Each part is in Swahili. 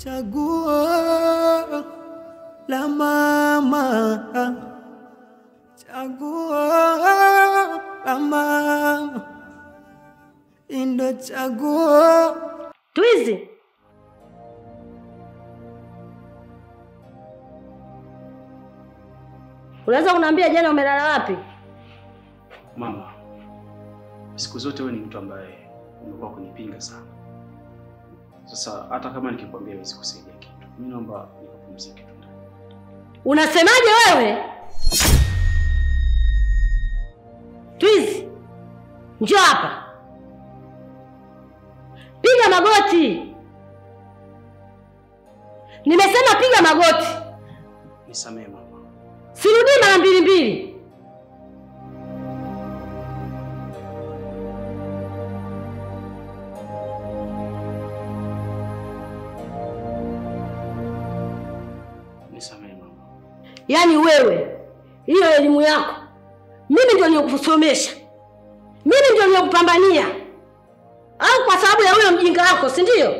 Chaguo la mama, chaguo la mama, indo chaguo. Twizi, unaweza kuniambia jana umelala wapi? Mama, siku zote wewe ni mtu ambaye umekuwa kunipinga sana. Sasa hata kama nikikwambia huwezi kusaidia kitu. Mimi naomba nikupumzike tu. Unasemaje wewe? Twizi, njoo hapa. Piga magoti. Nimesema piga magoti. Nisamee mama. Sirudi mara mbili mbili. Nisamee mama. Yaani wewe, hiyo elimu yako, mimi ndio niliyokusomesha. Mimi ndio niliyokupambania. Au kwa sababu ya huyo mjinga wako, si ndio?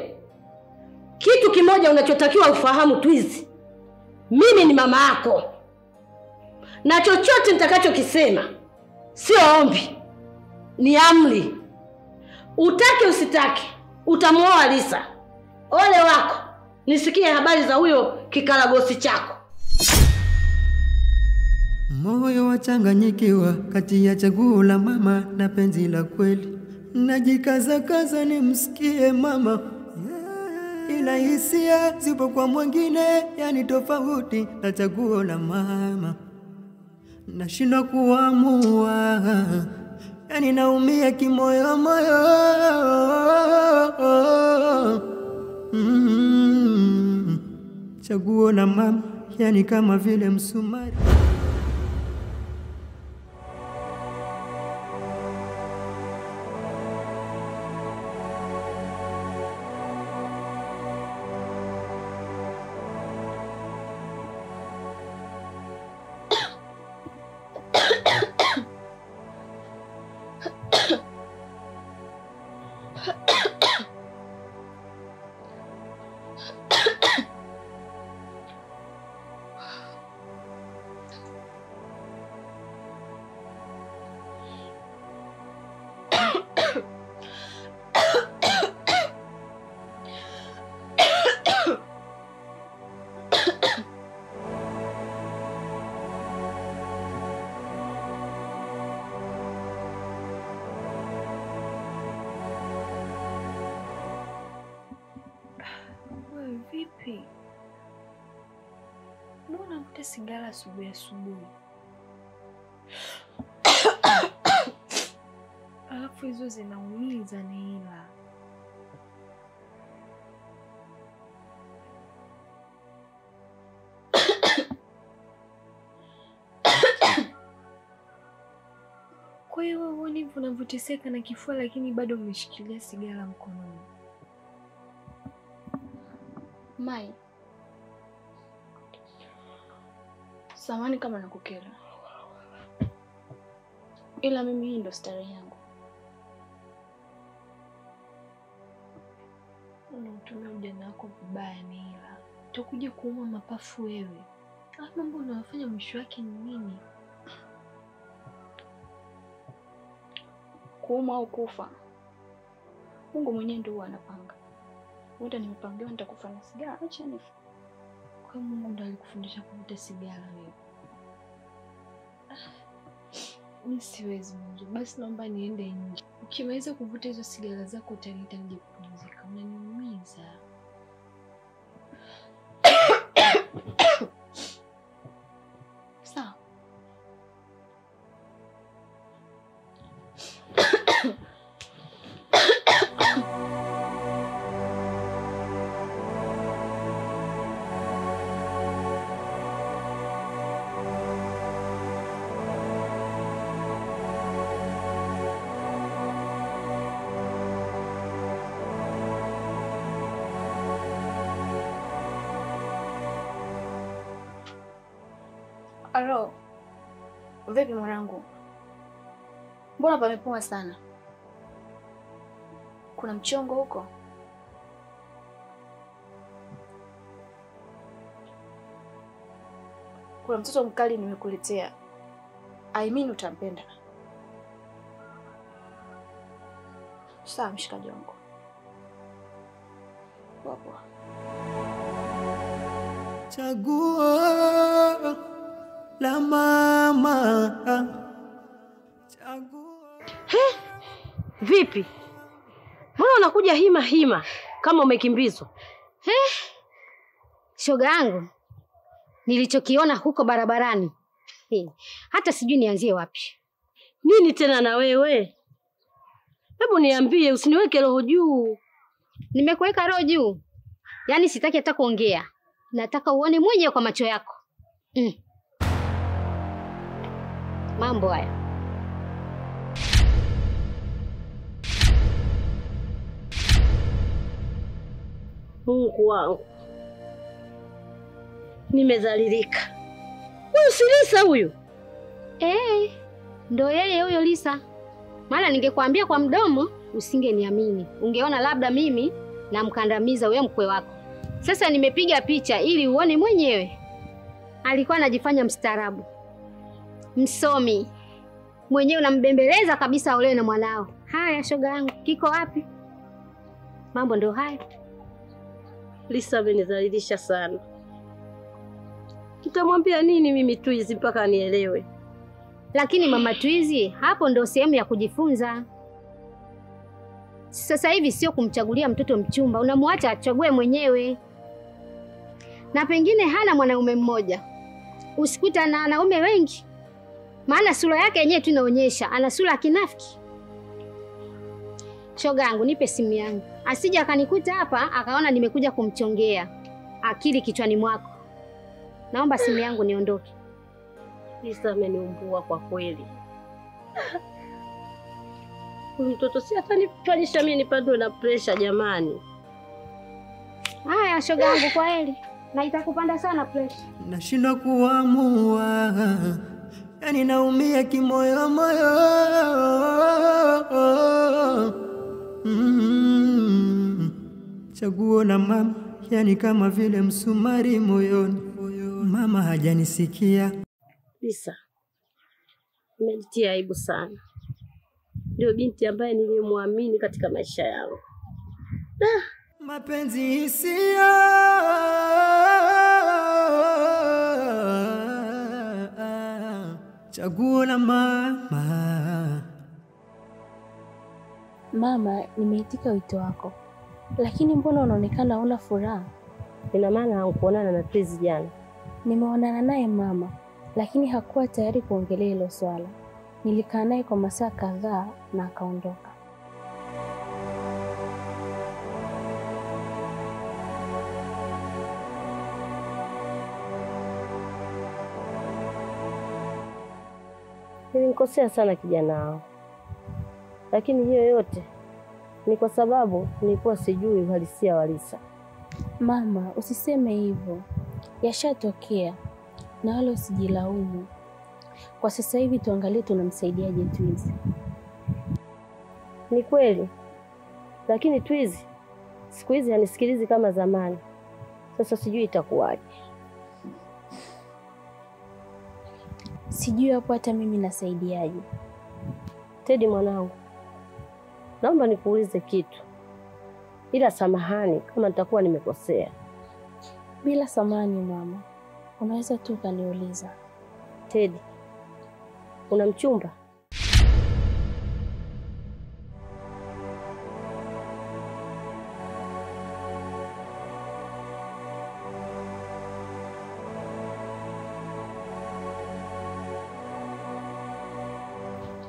Kitu kimoja unachotakiwa ufahamu Twizi, mimi ni mama yako. Na chochote nitakachokisema sio ombi, ni amri. Utake usitake, utamuoa Lisa. Ole wako nisikie habari za huyo kikaragosi chako. Moyo wachanganyikiwa kati ya chaguo la mama na penzi la kweli. Najikaza kaza nimsikie mama, ila hisia zipo kwa mwingine, yani tofauti na chaguo la mama. Nashindwa kuamua, yani naumia kimoyo moyo. Chaguo la mama, yani kama vile msumari. Vipi? Mbona unavuta sigara asubuhi asubuhi? Alafu hizo zinaumiza Neila. Kwa hiyo wewe huoni hivyo unavyoteseka na kifua, lakini bado umeshikilia sigara mkononi? Mai, samahani kama nakukera, ila mimi hii ndo starehe yangu. Unautumia ujana wako vibaya Neila. Utakuja kuuma mapafu wewe. Alafu mambo unayofanya mwisho wake ni nini? Kuuma au kufa, Mungu mwenyewe ndio huwa anapanga. Huenda nimepangiwa nitakufa na sigara, acha nife. Kwa Mungu ndo alikufundisha kuvuta sigara wewe? Mimi siwezi Mungu. Basi naomba niende nje. Ukimaliza kuvuta hizo sigara zako utaniita nije kupumzika. Unaniumiza. Sawa. Alo, vipi mwanangu? Mbona pamepoa sana? Kuna mchongo huko? Kuna mtoto mkali nimekuletea. I mean utampenda. Sawa mshikaji wangu. Poa poa. Chaguo la mama. Chaguo. He? Vipi? Mbona unakuja hima hima kama umekimbizwa? He? Shoga yangu, nilichokiona huko barabarani, hata sijui nianzie wapi. Nini tena na wewe? Hebu niambie, usiniweke roho juu. Nimekuweka roho juu. Yaani sitaki hata kuongea. Nataka uone mwenyewe kwa macho yako. Mambo haya. Mungu wangu, nimezalilika. Huyu si Lisa huyu? Ndo yeye huyo Lisa. Maana ningekuambia kwa mdomo usingeniamini. Ungeona labda mimi namkandamiza huyo mkwe wako. Sasa nimepiga picha ili uone mwenyewe. Alikuwa anajifanya mstaarabu, msomi. Mwenyewe unambembeleza kabisa aolewe na mwanao. Haya shoga yangu, kiko wapi? Mambo ndio haya. Lisa amenidhalilisha sana. Nitamwambia nini mimi Twizi mpaka anielewe? Lakini mama Twizi, hapo ndio sehemu ya kujifunza. Sasa hivi sio kumchagulia mtoto mchumba, unamwacha achague mwenyewe. Na pengine hana mwanaume mmoja, usikuta na wanaume wengi. Maana sura yake yenyewe tu inaonyesha ana sura ya kinafiki. Shoga yangu, nipe simu yangu. Asije akanikuta hapa akaona nimekuja kumchongea. Akili kichwani mwako. Naomba simu yangu niondoke. Lisa ameniumbua kwa kweli. Huyu mtoto si atanifanyisha mimi nipandwe na pressure jamani. Haya shoga yangu, kwa heri. Na itakupanda sana pressure. Nashindwa kuamua. Yani naumia kimoyo moyo. Chaguo la mama, yani kama vile msumari moyoni. Mama hajanisikia. Lisa, umenitia aibu sana. Ndio binti ambaye nilimwamini katika maisha yangu. Mapenzi hisia, chaguo la mama. Mama, nimeitika wito wako. Lakini mbona unaonekana huna furaha? Ina maana hukuonana na Twizi jana? Nimeonana naye mama, lakini hakuwa tayari kuongelea hilo swala. Nilikaa naye kwa masaa kadhaa na akaondoka. Nilimkosea sana kijana wangu. Lakini hiyo yote ni kwa sababu nilikuwa sijui uhalisia wa Lisa. Mama, usiseme hivyo. Yashatokea na wala usijilaumu. Kwa sasa hivi tuangalie tunamsaidiaje Twizi. Ni kweli. Lakini Twizi siku hizi hanisikilizi kama zamani. Sasa sijui itakuwaje. Sijui hapo hata mimi nasaidiaje. Teddy mwanangu, naomba nikuulize kitu. Ila samahani kama nitakuwa nimekosea. Bila samahani mama, unaweza tu ukaniuliza. Teddy, una mchumba?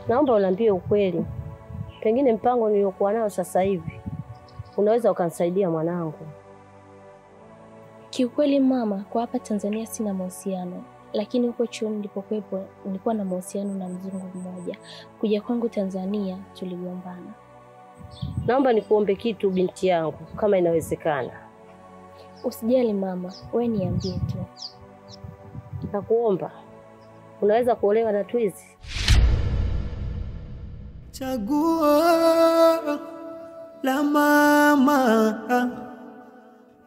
Naomba uniambie ukweli. Pengine mpango niliokuwa nao sasa hivi unaweza ukanisaidia mwanangu. Kiukweli mama, kwa hapa Tanzania sina mahusiano, lakini huko chuoni nilipokuwepo nilikuwa na mahusiano na mzungu mmoja. Kuja kwangu Tanzania tuligombana. Naomba nikuombe kitu binti yangu kama inawezekana. Usijali mama, wewe niambie tu. Nakuomba, unaweza kuolewa na Twizi? Chaguo la mama,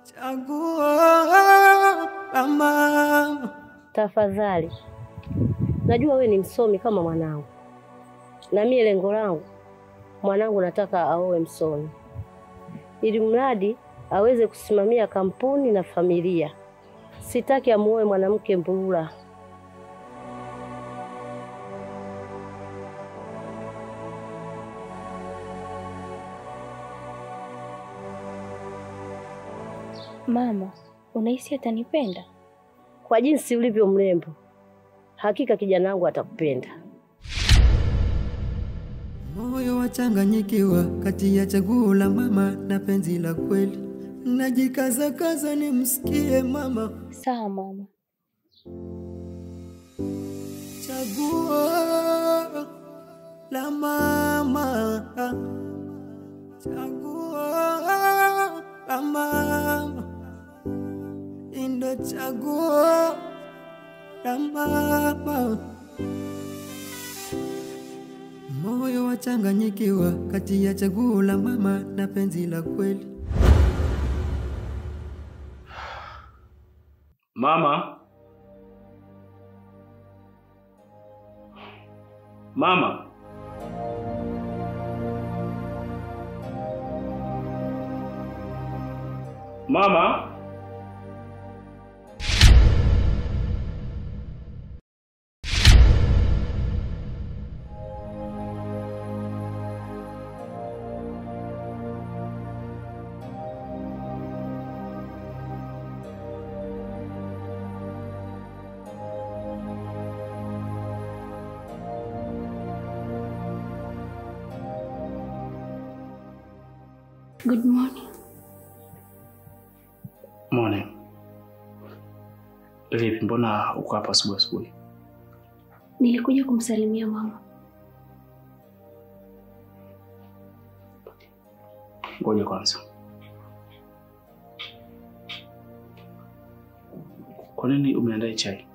chaguo la mama. Tafadhali. Najua we ni msomi kama mwanangu. Na mimi lengo langu mwanangu nataka aoe msomi, ili mradi aweze kusimamia kampuni na familia. Sitaki amuoe mwanamke mbura. Mama, unahisi atanipenda? Kwa jinsi ulivyo mrembo, hakika kijana wangu atakupenda. Moyo wachanganyikiwa kati ya chaguo la mama na penzi la kweli. Najikaza kaza nimsikie mama. Sawa mama. Chaguo la mama, chaguo la mama, indo chaguo la mama. Moyo wachanganyikiwa kati ya chaguo la mama na penzi la kweli. Mama. Mama. Mama. Good morning. Morning. Vipi, mbona uko hapa asubuhi asubuhi? Nilikuja kumsalimia mama. Ngoja kwanza. Kwa nini umeandaa chai?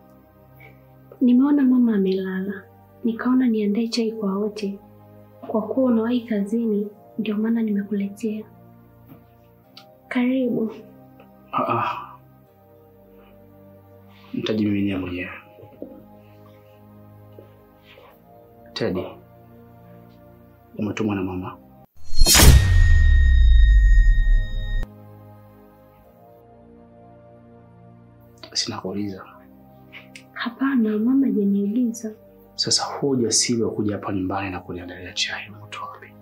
Nimeona mama amelala, nikaona niandae chai kwa wote. Kwa kuwa unawahi kazini, ndio maana nimekuletea. Karibu. Nitajiminia mwenyewe. Teddy, umetumwa na mama? Sina kuuliza. Hapana, mama hajaniuliza. Sasa huo ujasiri wa kuja hapa nyumbani na kuniandalia chai umetoa wapi?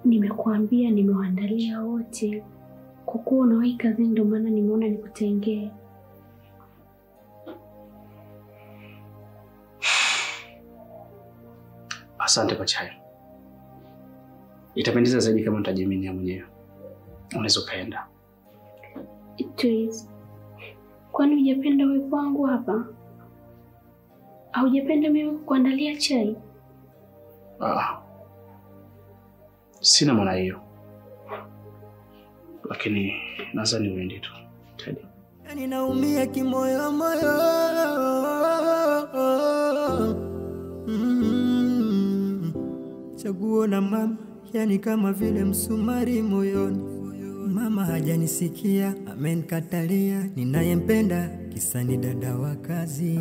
Nimekuambia nimewaandalia wote. Kwa kuwa unawahi kazini ndio maana nimeona nikutengee. Asante kwa chai. Itapendeza zaidi kama nitajiminia mwenyewe. Unaweza ukaenda. It. Kwani hujapenda uwepo wangu hapa? Haujapenda mimi kukuandalia chai? Sina maana hiyo. Lakini nadhani uende tu. Teddy. Yani naumia kimoyo moyo. Chaguo la mama, yani kama vile msumari moyoni. Mama hajanisikia, amenikatalia, ninayempenda kisa ni dada wa kazi.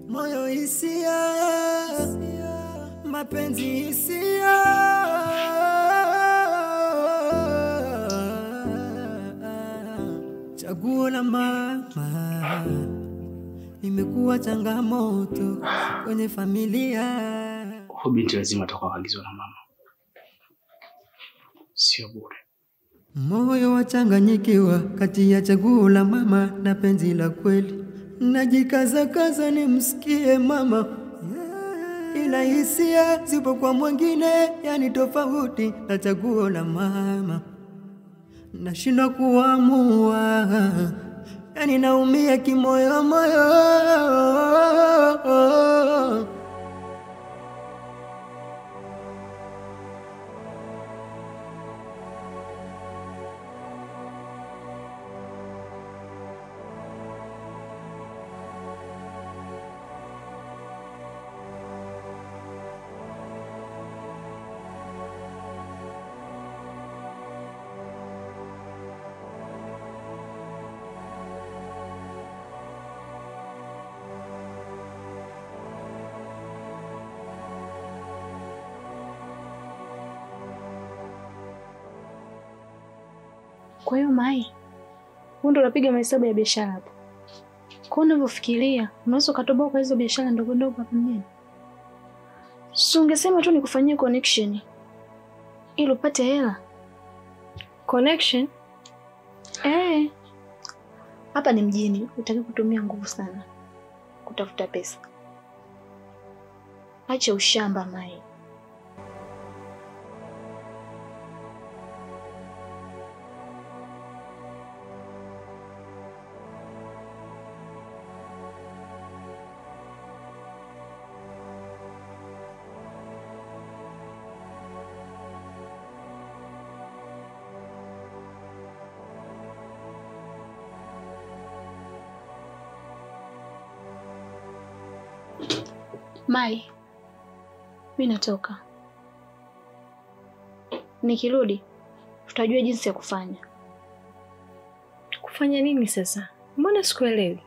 Moyo hisia, mapenzi hisia. Chaguo la mama imekuwa changamoto kwenye familia. Huyu binti lazima atakuwa kaagizwa na mama, sio bure. Moyo wachanganyikiwa kati ya chaguo la mama na penzi la kweli. Najikaza kaza nimsikie mama, ila hisia zipo kwa mwingine, yani tofauti na chaguo la mama. Nashindwa kuamua, yani naumia kimoyo moyo. Kwa hiyo Mai, wewe ndio unapiga mahesabu ya biashara hapo. Kwa unavyofikiria, unaweza ukatoboa kwa hizo biashara ndogo ndogo hapa mjini. Si ungesema tu nikufanyie connection ili upate hela. Connection? Hapa ni mjini, utaki kutumia nguvu sana kutafuta pesa. Acha ushamba Mai. Mai, mimi natoka. Nikirudi tutajua jinsi ya kufanya. Kufanya nini sasa? Mbona sikuelewi?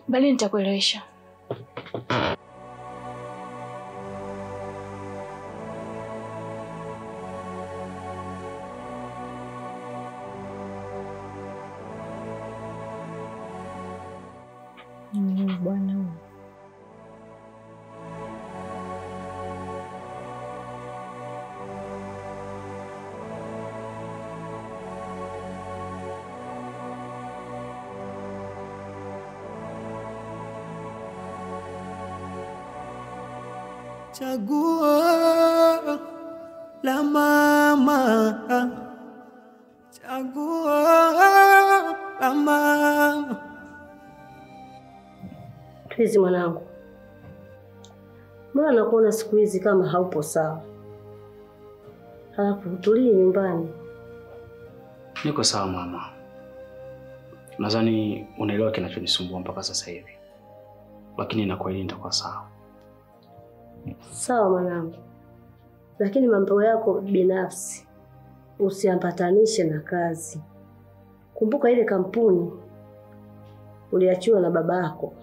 Bali nitakuelewesha. Bwana. Chaguo la mama, chaguo la mama. Twizi mwanangu, mbona nakuona siku hizi kama haupo sawa? Halafu hutulii nyumbani. Niko sawa mama. Nadhani unaelewa kinachonisumbua mpaka sasa hivi. Lakini nakuahidi nitakuwa sawa. Sawa mwanangu. Lakini mambo yako binafsi usiambatanishe na kazi. Kumbuka ile kampuni uliachiwa na babako.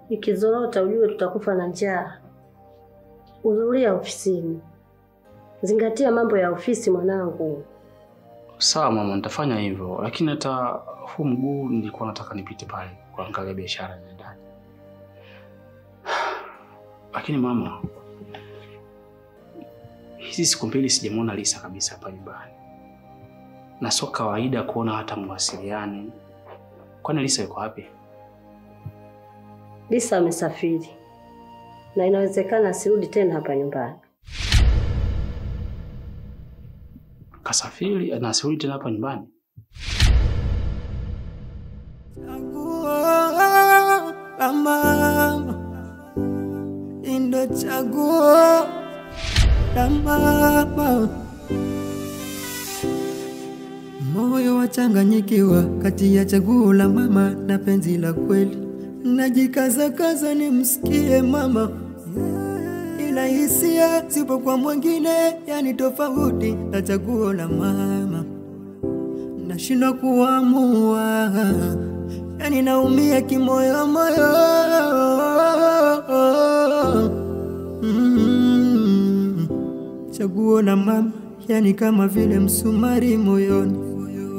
Ikizorota ujue tutakufa na njaa. Uzuria ofisini. Zingatia mambo ya ofisi mwanangu. Sawa mama, nitafanya hivyo. Lakini hata huu mguu nilikuwa nataka nipite pale kuangalia biashara inaendaje. Lakini mama, hizi siku mbili sijamuona Lisa kabisa hapa nyumbani. Na sio kawaida kuona hata mwasiliane. Kwani Lisa yuko wapi? Lisa amesafiri. Na inawezekana asirudi tena hapa nyumbani. Kasafiri na asirudi tena hapa nyumbani? Chaguo la mama, ndo chaguo la mama. Moyo wachanganyikiwa kati ya chaguo la mama na penzi la kweli. Najikaza kaza nimsikie mama, ila hisia zipo kwa mwingine, yani tofauti na chaguo la mama. Nashindwa kuamua, yani naumia kimoyo moyo. Chaguo la mama, yani kama vile msumari moyoni.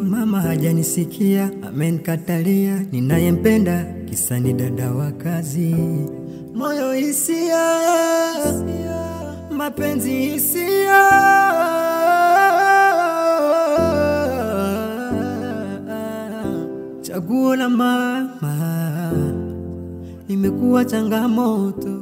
Mama hajanisikia, amenikatalia, ninayempenda kisa ni dada wa kazi. Moyo hisia, mapenzi hisia. Chaguo la mama imekuwa changamoto.